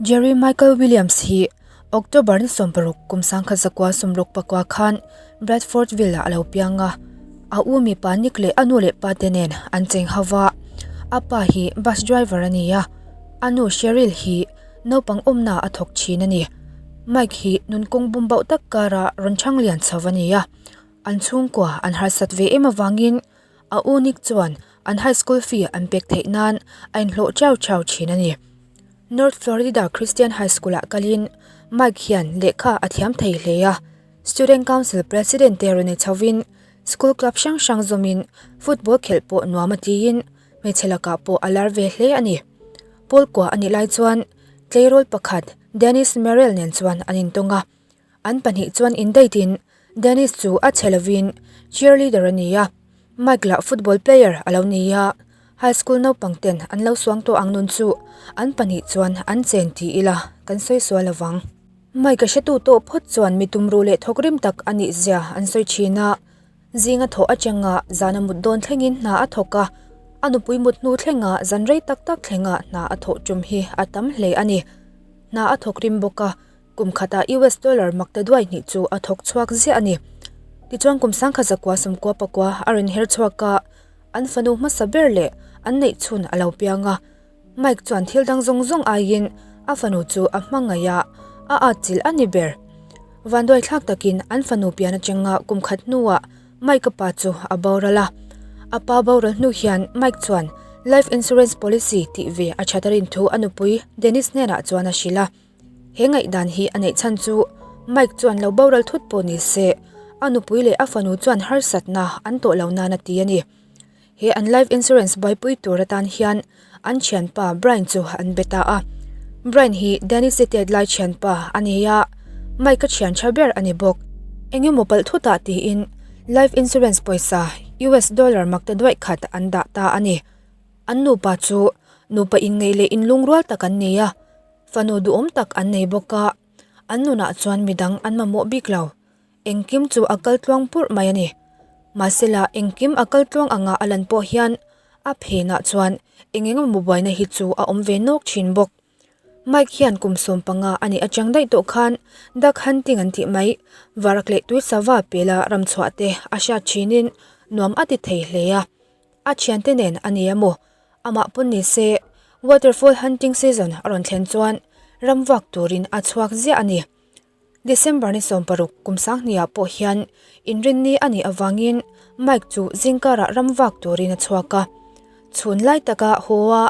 Jerry Michael Williams hi October ni 16 kum 1964 khan Bradfordville ah a lo piang a, a u mipa Nick leh a nu leh pa te nen an cheng ho va. A pa hi bus driver a ni a, a nu Cheryl hi naupang awmna a thawk thin a ni. Mike hi nunkawng bum bauh tak kara rawn chhang lian chho a ni a, an chhungkua an harsat ve em avangin a u Nick chuan an high school fee an pek theih nan a inhlawh chau chau thin a ni. North Florida Christian High School-ah kalin Mike hian lehkha a thiam thei hle a, Student Council President te rawn nei chhovin school club hrang hrang zawmin football khelh pawh nuam a tiin hmeichhe lakah pawh a lar ve hle a ni. Paul kua a nih lai chuan tleirawl pakhat Dennis Merrell nen chuan an intawng a, An pahnih chuan indate in Dennis chu a chhe lovin cheerleader a ni a, Mike lah football player a lo ni a, high school naupang ten an lo suang tawh ang nun chu an pahnih chuan an chen ti ila kan sawi sual lovang. Mike a hretu tawh phawt chuan mi tumruh leh thawk rim tak a nih zia an sawi thin a, zinga thawh atanga zana mut dawn thlengin hna a thawk a, a nupui mut hnu thlenga zan rei tak tak thlenga hna a thawh tum hi a tam hle a ni. Hna a thawk rim bawk a. Kum khatah US dollar makta duai hnih chu a thawk chhuak ziah a ni. Tichuan kum sangkhat zakua sawmkua pakua a rawn her chhuak a, an fanu hmasa ber leh an neih chhun a lo piang a. Mike chuan thil dang zawng zawng aiin a fanu chu a hmangaih a, a atchilh a ni ber. Vanduai thlak takin an fanu pian atanga kum khat hnuah Mike-a pa chu a boral a. A pa boral hnu hian Mike chuan life insurance policy tih ve a that a rin thu a nupui Dennis hnenah chuan a hrilh a. He ngaihdan hi a neih chhan chu Mike chuan lo boral thut pawh ni se, a nupui leh a fanu chuan harsatna an tawh lo nan a ti a ni. He an life insurance buaipui tur atan hian an thianpa Brian chu an be ta a. Brian hi Dennis-i tet lai thianpa a ni a, Mike-a thian tha ber a ni bawk. Engemaw palh thutah tiin life insurance pawisa US dollar makta duaih khat an dah ta a ni. An nupa chu nupa inngeih leh inlungrual tak an ni a. Fanu duhawm tak an nei bawk a, an nunah chuan midang an mamawh bik lo. Engkim chu a kal tluang purh mai a ni. Mahsela engkim a kal tluang anga a lan pawh hian a phenah chuan eng eng emaw buaina hi chu a awm ve nawk thin bawk. Mike hian kum 15 a nih atang daih tawh khan duck hunting an tih mai, varak leh tui sava pela ramchhuah te a hriat thinin nuam a ti thei hle a. A thiante nen a ni emaw, amah pawn ni se, waterfall hunting season a rawn thlen chuan ram vak turin a chhuak ziah a ni. December ni 16 kum sanghniah pawh hian inrinni a nih avangin Mike chu zingkarah ram vak turin a chhuak a. Chhun lai taka haw a,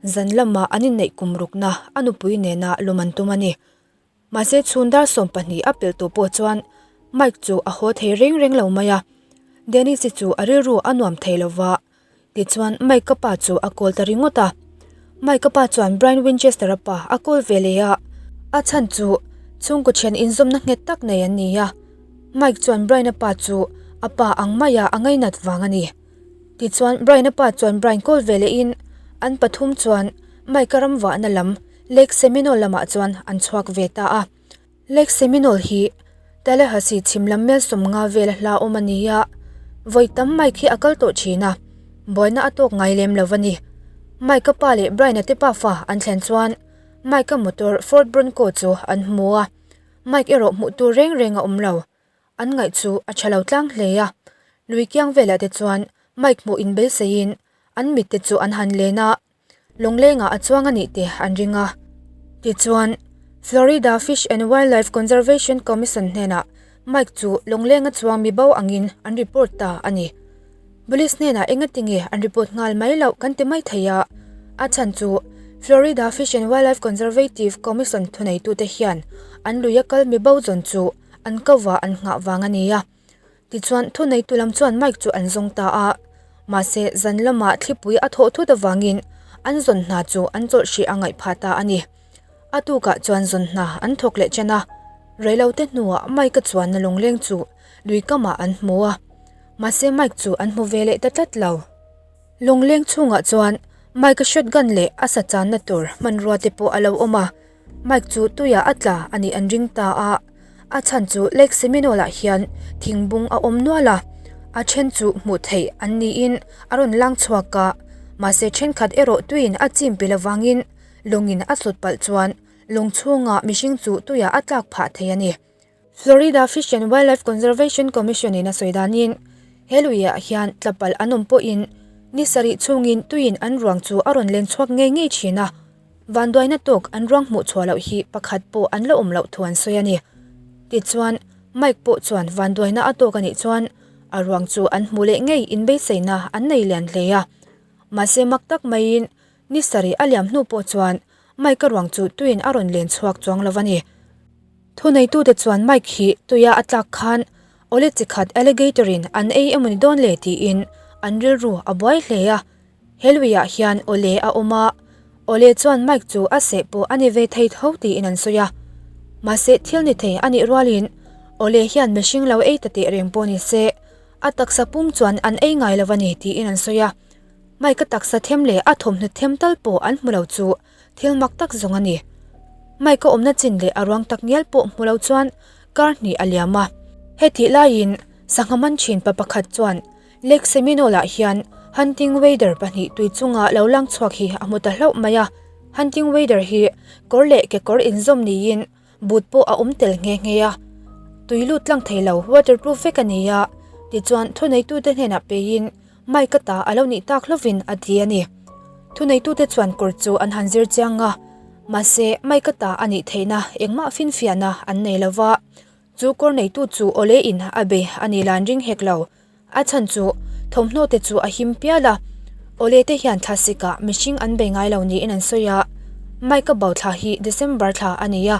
zan lama an inneih kum rukna a nupui nena lawm an tum a ni. Mahse chhun dar 12 a pelh tawh pawh chuan Mike chu a haw thei reng reng lo mai a. Dennis-i chu a rilru a nuam thei lo va, tichuan Mike-a pa chu a call ta ringawt a. Mike-a pa chuan Brian Winchester-a pa a call ve leh a, a chhan chu chhungkaw thian inzawmna nghet tak nei an ni a. Mike chuan Brian-a pa chu a pa ang maia a ngainat vang a ni. Tichuan Brian-a pa chuan Brian call ve lehin an pathum chuan Mike-a ram vahna lam Lake Seminole lamah chuan an chhuak ve ta a. Lake Seminole hi Tallahassee chhim lam mel 50 vela hla awm a ni a, vawi tam Mike hi a kal tawh thin a, buaina a tawk ngai lem lo a ni. Mike-a pa leh Brian-a te pafa an thlen chuan Mike-a motor Ford Bronco chu an hmu a, Mike erawh hmuh tur reng reng a awm lo. An ngaih chu a tha lo tlang hle a, lui kiang velah te chuan Mike hmuh inbeiseiin an mit te chu an han len a, Lawnglengah a chuang a nih te an ring a. Tichuan, Florida Fish and Wildlife Conservation Commission hnenah Mike chu lawnglenga chuang mi bo angin an report ta a ni. Police hnenah engatinge an report nghal mai loh kan ti mai thei a, a chhan chu Florida Fish and Wildlife Conservative Commission thuneitute hian an luia kal mi bo zawn chu an kovah an nghah vang a ni a. Tichuan, thuneitu lam chuan Mike chu an zawng ta a, mahse zan lamah thlipui a thawh thut avangin an zawn hna chu an chawlh hrih a ngaih phah ta a ni. A tukah chuan zawn hna an thawk leh chen a, reilote hnuah Mike-a chuanna lawngleng chu lui kamah an hmu a, mahse Mike chu an hmu ve leh ta tlat lo. Lawngleng chhungah chuan Mike-a shotgun leh a sa channa tur hmanrua te pawh a lo awm a, Mike chu tuiah a tla a nih an ring ta a, a chhan chu Lake Seminole-ah hian thingbung a awm nual a, a then chu hmuh theih an niin a rawn lang chhuak a, mahse thenkhat erawh tuiin a chim pil avangin lawngin a sawt palh chuan. Lawng chhunga mihring chu tuiah a tlak phah thei a ni. Florida Fish and Wildlife Conservation Commission in a sawi danin, he luiah hian tlapalh an awm pawhin ni sarih chhungin tuiin an ruang chu a rawn len chhuak ngei ngei thin a, vanduaina tawk an ruang hmuh chhuah loh hi pakhat pawh an la awm loh thu an sawi a ni. Tichuan, Mike pawh chuan vanduaina a tawk a nih chuan a ruang chu an hmuh leh ngei inbeisaina an nei lian hle a. Mahse mak tak maiin ni sarih a liam hnu pawh chuan Mike-a ruang chu tuiin a rawn len chhuak chuang lo a ni. Thuneitute chuan Mike hi tuia a tlak khan awle chi khat alligator in an ei emaw ni dawn le tiin an rilru a buai hle a. He luiah hian awle a awm a, awle chuan Mike chu a seh pawh a ni ve thei tho tiin an sawi a. Mahse thil ni thei a nih rualin awle hian mihring lo ei ta teh reng pawh ni se, a taksa pum chuan an ei ngai lo a ni tiin an sawi a. Mike-a taksa them leh a thawmhnaw them tal pawh an hmu lo chu thil mak tak zawng a ni. Mike-a awmna chin leh a ruang tak ngial pawh hmu lo chuan kar hnih a liam a. Hetih laiin sangha man thin pa pakhat chuan Lake Seminole-ah hian hunting wader pahnih tui chunga lo lang chhuak hi a hmu ta hlauh mai a. Hunting wader hi kawr leh kekawr inzawm niin Boot pawh a awm tel nghe nghe a, tui lut tlang thei lo waterproof vek a ni a, tichuan thuneitute hnenah peiin Mike-a ta a lo nih tak hlovin a ti a ni. Thuneitute chuan kawr chu an han zir chiang a, mahse Mike-a ta a nih theihna engmah finfiahna an nei lo va, chu kawr neitu chu awle in a bei a ni la an ring hek lo. A chhan chu thawmhnaw te chu a him pial a, awle te hian thlasik ah mihring an bei ngai lo niin an sawi a, Mike-a bo thla hi December thla a ni a,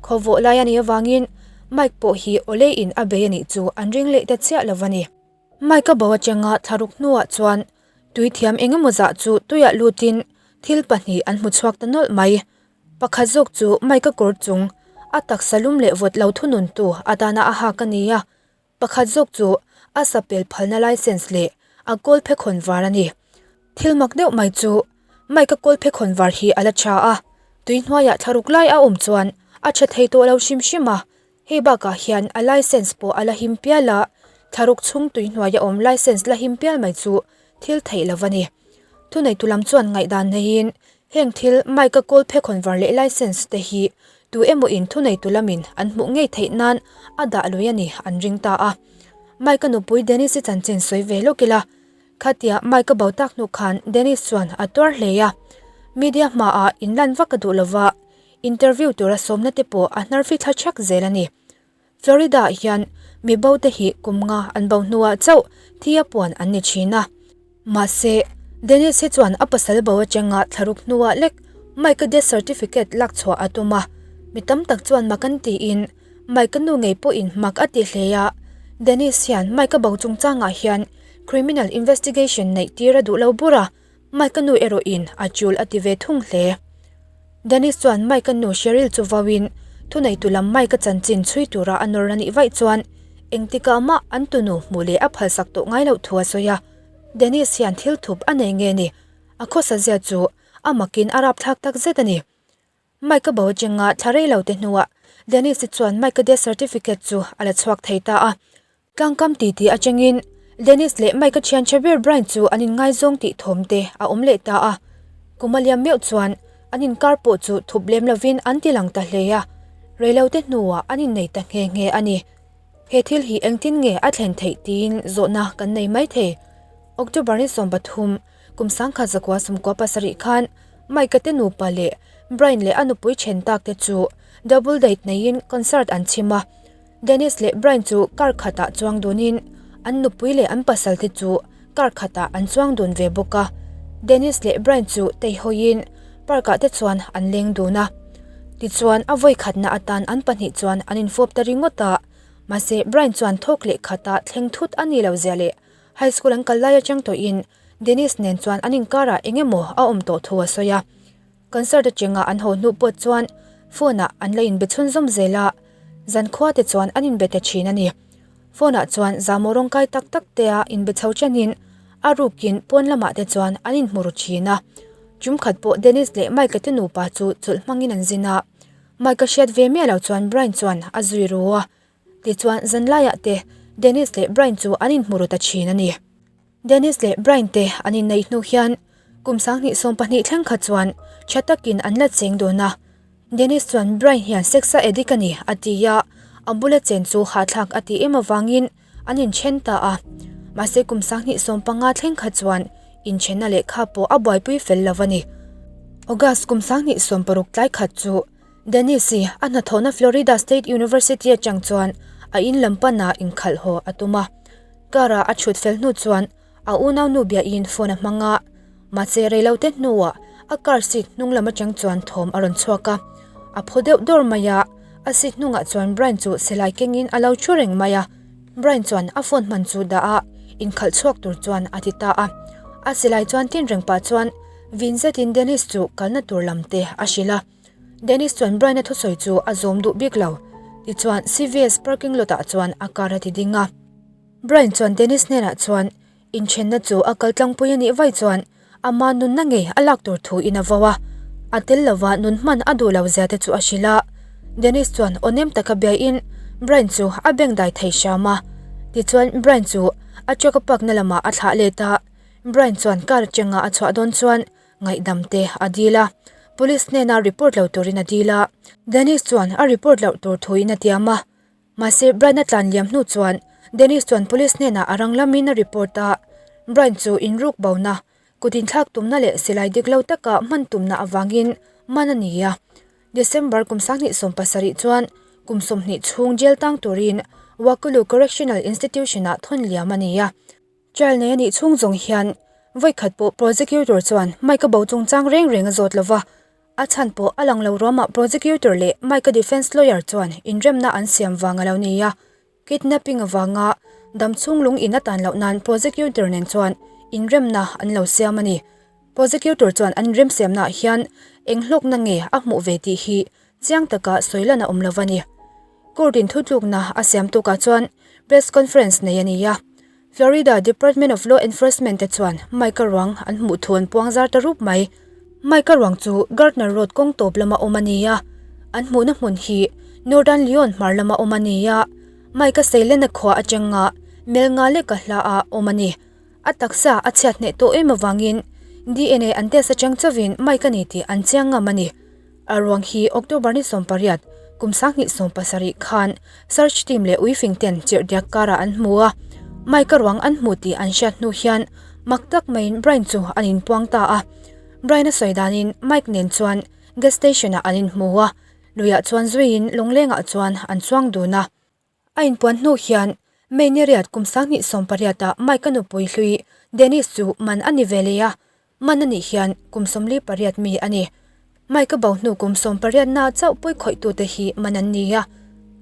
khawvawh lai a nih avangin Mike pawh hi awle in a bei a nih chu an ring leh ta chiah lo a ni. Mike-a bo atanga thlaruk hnuah chuan tui thiam eng emaw zah chu tuiah lutin thil pahnih an hmu chhuak ta nawlh mai. Pakhat zawk chu Mike-a kawr chung a taksa lum leh vawt lo thununtu atana a hak a ni a, Pakhat zawk chu a sapel phalna license leh a kawl phekhawn var a ni. Thil mak deuh mai chu Mike-a kawl phekhawn var hi a la tha a, tui hnuaiah thlaruk lai a awm chuan a tha thei tawh lo hrim hrim a, hei bakah hian a license pawh a la him pial a, thlaruk chhung tui hnuaia awm license la him pial mai chu thil theih lo a ni. Thuneitu lam chuan ngaihdan neiin Heng thil Mike-a kawl phekhawn var leh license te hi tu emaw in thuneitu lamin an hmuh ngei theih nan a dah lui a ni an ring ta a. Mike-a nupui Dennis-i chanchin sawi ve lawk ila, khatia Mike-a bo tak hnu khan Dennis chuan a tuar hle a. Media hmaah inlan vak a duh lova, interview tura sawmna te pawh a hnar fithla thak zel a ni. Florida-ah hian mi bo te hi kum nga an bo hnuah chauh thi a puan an ni thin a. Mahse, Dennis hi chuan a pasal bo atanga thlaruk hnuah lek Mike-a death certificate lak chhuah a tum a. Mi tam tak chuan mak an tiin Mike-a nu ngei pawhin mak a ti hle a. Dennis hian Mike-a bo chungchangah hian criminal investigation neih tir a duh lo bur a. Mike-a nu erawhin a chul a ti ve thung hle. Dennis chuan Mike-a nu Cheryl chu vauin thuneitu lam Mike-a chanchin chhui tura a nawr a nih vaih chuan engtikah mah an tunu hmuh leh a phalsak tawh ngai loh thu a sawi a. Dennis hian thil thup a nei nge ni? A khawsa zia chu a makin a rapthlak tak zet a ni. Mike-a bo atanga thla rei lo te hnuah Dennis-i chuan Mike-a death certificate chu a la chhuak thei ta a. Tlangkam titi atangin Dennis leh Mike-a thian tha ber Brian chu an inngaizawng tih thawm te a awm leh ta a. Kum a liam meuh chuan an inkar pawh chu thup lem lovin an ti lang ta hle a, reilote hnuah an innei ta nghe nghe a ni. He thil hi engtin nge a thlen theih tiin zawhna kan nei mai thei. October ni 13, kum 1997 khan Mike-a te nupa leh Brian leh a nupui then tak te chu double date neiin concert an chhim a. Dennis leh Brian chu car khatah chuang dunin an nupui leh an pasal te chu car khatah an chuang dun ve bawk a. Dennis leh Brian chu teihawiin park ah te chuan an leng dun a. Tichuan a vawi khatna atan an pahnih chuan an infawp ta ringawt a. Mahse Brian chuan thawk leh khatah thleng thut a ni lo zia leh high school an kal lai atang tawhin Dennis nen chuan an inkarah eng emaw a awm tawh thu a sawi a. Concert atanga an haw hnu pawh chuan phone ah an la inbe chhunzawm zel a, zankhua te chuan an inbe ta thin a ni. Phone ah chuan zahmawh rawngkai tak tak te a inbe chho thenin a rukin pawn lamah te chuan an inhmu ru thin a. Tum khat pawh Dennis leh Mike-a te nupa chu chawlh hmangin an zin a, Mike-a hriat ve miah lo chuan Brian chuan a zui ru a, tichuan zanlaiah te Dennis leh Brian chu an inhmu ru ta thin a ni. Dennis leh Brian te an inneih hnu hian kum 2012 thleng kha chuan tha takin an la cheng dawn a. Dennis chuan Brian hian sex a addict a ni a ti a, a bula chen chu hahthlak a ti em avangin an inthen ta a. Mahse kum 2015 thleng kha chuan inthenna lehkha pawh a buaipui fel lo a ni. August kum 2016 tlai khat chu Dennis i a hnathawhna Florida State University atang chuan a in lam panah inkhalh haw a tum a. Car a a chhut fel hnu chuan A unaunu biain phone a hmang a, mahse reilote hnuah a car seat hnung lam atang chuan thawm a rawn chhuak a. A phaw deuh dawr mai a, a seat hnungah chuan Brian chu silai kengin a lo thu reng mai a. Brian chuan a phone hman chu dah a, inkhalh chhuak tur chuan a ti ta a. A silai chuan tin reng pah chuan vin zetin Dennis chu kalna tur lam te a hrilh a. Dennis chuan Brian-a thusawi chu a zawm duh bik lo. Tichuan CVS parking lot ah chuan a car a ti ding a. Brian chuan Dennis hnenah chuan inthenna chu a kal tlangpui a nih vai chuan ama nunna ngei a lak tur thu in a vo a, a tel lova nun hman a duh lo zia te chu a hrilh a. Dennis chuan aw nem taka biain Brian chu a beng dai thei hram a. Tichuan Brian chu a truck a park na lamah a thlah let a, Brian chuan car atanga a chhuah dawn chuan ngaihdam te a dil a, police hnena report lo turin a dil a. Dennis chuan a report loh tur thu in a tiam a. Mahse, Brian-a tlan liam hnu chuan Dennis chuan police hnenah a rang lamin a report a, Brian chu inruk bona, kut inthlak tumna leh silai dik lo taka hman tumna avangin man a ni a. December kum 2017 chuan kum 20 chhung jail tang turin Wakulu Correctional Institution-ah thawn liam a ni a. Trial nei a nih chhung zawng hian vawikhat pawh prosecutor chuan Mike-a bo chungchang reng reng a zawt lova, A chhan pawh a lang lo ruamah prosecutor leh Mike-a defence lawyer chuan inremna an siam vang a lo ni a, kidnapping avanga damchhung lung in a tan loh nan prosecutor nen chuan inremna an lo siam a ni. Prosecutor chuan an inremsiamnaah hian eng hlawkna nge a hmuh ve tih hi chiang taka sawi lan a awm lo va ni. Court in thutlukna a siam tukah chuan press conference nei a ni a. Florida Department of Law Enforcement te chuan Mike-a ruang an hmuh thu an puang zar ta rup mai. Mike-a ruang chu Gardner Road kawng tawp lama awm a ni a, an hmuhna hmun hi Northern Leon hmar lama awm a ni a, Mike-a Ceylon-a khua atanga mel nga leka hla ah awm a ni. A taksa a chhiat hneh tawh em avangin DNA an test atang chauhin Mike a ni tih an chiang ngam a ni. A ruang hi October ni 18, kum 2017 khan search team leh uifing ten chirhdiak karah an hmu a, Mike-a ruang an hmu tih an hriat hnu hian mak tak maiin Brian chu an inpuang ta a. Brian-a sawi danin Mike nen chuan gas station-ah an inhmu a, luiah chuan zuiin lawnglengah chuan an chuang dun a. A inpuan hnu hian May ni riat kum 2018 ah Mike-a nupui hlui Dennis chu man a ni ve leh a, man a nih hian kum 48 mi a ni. Mike-a bo hnu kum 18 na chauh pawi khawihtute hi man an ni a.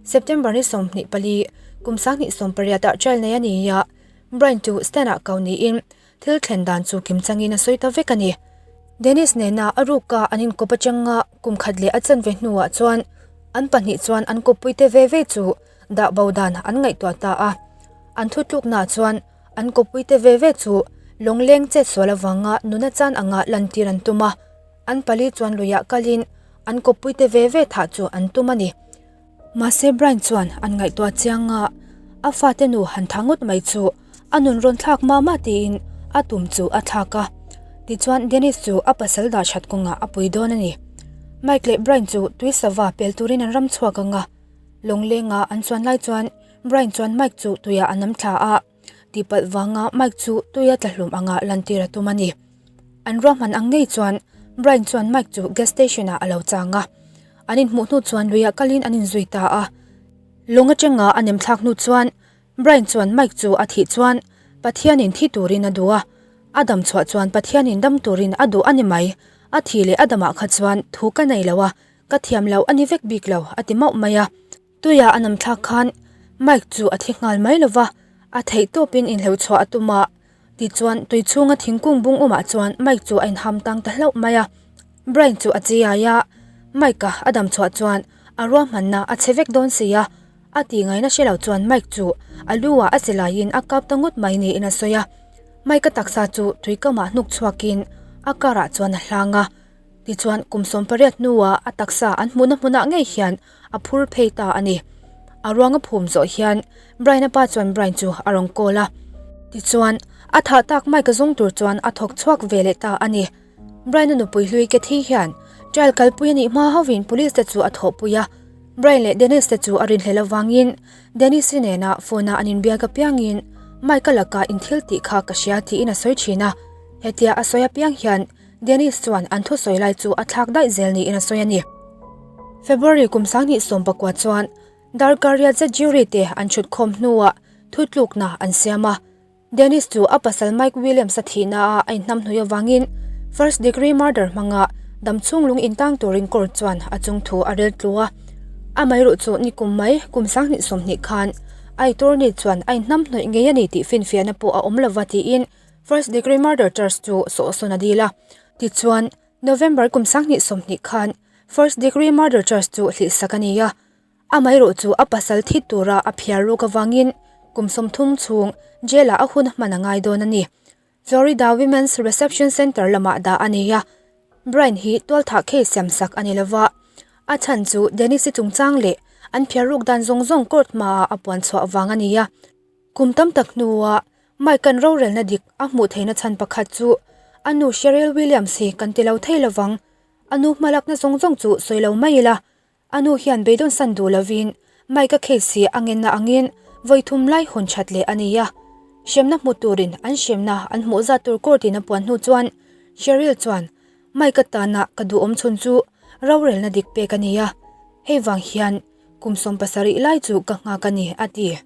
September ni 24, kum 2018 ah trial nei a ni a, Brian chu stand-ah kau niin Thil thlen dan chu kim changin a sawi ta vek a ni. Dennis nena a ruka an inkawp atanga kum khat leh a chanve hnuah chuan an pahnih chuan an kawppuite ve ve chu dah bo dan an ngaihtuah ta a. An thutluknaah chuan an kawppuite ve ve chu lawngleng chetsual avanga nuna chan anga lantir an tum a. An pali chuan luiah kalin an kawppuite ve ve thah chu an tum a ni. Mahse Brian chuan an ngaihtuah chiang a, a fate nu han tha ngawt mai chu a nun rawn thlak mah mah tiin a tum chu a thlak a. Tichuan Dennis chu a pasal dah that kawngah a pui dawn a ni. Mike leh Brian chu tui sava pel turin an ram chhuak ang a. Lawnglenga an chuan lai chuan Brian chuan Mike chu tuiah a nam thla a. Tihpalh vanga Mike chu tuia tla hlum anga lantir a tum a ni. An ruahman ang ngei chuan Brian chuan Mike chu gas station ah a lo chang a. An inhmuh hnu chuan luiah kalin an inzui ta a. Lawng atanga a nem thlak hnu chuan Brian chuan Mike chu a thih chuan Pathianin thi turin a duh a, a dam chhuah chuan Pathianin dam turin a duh a ni mai, a thih leh a damah kha chuan thu ka nei lo a, ka thiam loh a ni vek bik lo a ti mauh mai a. Tuia a nam thlak khan Mike chu a thi nghal mai lova, a theih tawpin inhleuh chhuah a tum a. Tichuan tui chhunga thingkung bung awmah chuan Mike chu a inham tang ta hlauh mai a. Brian chu a chiai a, Mike-a a dam chhuah chuan a ruahmanna a chhe vek dawn si a. A tih ngaihna hre lo chuan Mike chu a lu ah a che laiin a kap ta ngawt mai niin a sawi a. Mike-a taksa chu tuikamah hnuk chhuakin a car ah chuan a hlang a. Tichuan kum 18 hnuah a taksa an hmuhna hmunah ngei hian a phur phei ta a ni. A ruang a phum zawh hian Brian-a pa chuan Brian chu a rawn call a. Tichuan a thah tak Mike-a zawng tur chuan a thawk chhuak ve leh ta a ni. Brian-a nupui hlui Kathy hian Trial kalpui a nih hma hovin police te chu a thawhpui a, Brian leh Dennis te chu a rinhlelh avangin Dennis-i nena phone-a an inbiak apiangin Mike-a laka inthil tih kha ka hria tiin a sawi thin a, hetia a sawi apiang hian Dennis chuan an thusawi lai chu a thlak daih zel niin a sawi a ni. February kum 2019 chuan darkar riat zet jury te an thutkhawm hnuah thutlukna an siam a, Dennis chu a pasal Mike Williams-a thihnaah a inhnamhnawih avangin first degree murder hmanga damchhung lung intang turin court chuan a chung thu a rel tlu a. Amaherawh chu nikum mai kum 2020 khan a attorney chuan a inhnamhnawih ngei a ni tih finfiahna pawh a awm lova tiin first degree murder charge chu sawhsawn a dil a. Tichuan, November kum 2020 khan first degree murder charge chu hlihsak a ni a. Amaherawh chu a pasal thi tura a phiar ruk avangin kum 30 chhung jail-ah a hun a hman a ngai dawn a ni. Florida Women's Reception Center lamah dah a ni a, Brian hi tualthah case siamsak a ni lova, a chhan chu Denise-i chungchang leh an phiar ruk dan zawng zawng court hmaah a puan chhuah vang a ni a. Kum tam tak hnuah Mike-a'n rorelna dik a hmuh theihna chhan pakhat chu a nu Cheryl Williams hi kan ti lo thei lovang, a nu hmalakna zawng zawng chu sawi lo mai ila, A nu hian beidawn san duh lovin Mike-a case hi a ngenna angin vawi thum lai hawn that leh a ni a. Hremna hmu turin an hremna an hmuh zat tur court in a puan hnu chuan Cheryl chuan Mike-a tana ka duhawm chhun chu rorelna dik pek a ni a, hei vang hian kum 70 lai chu ka nghak a ni, a ti.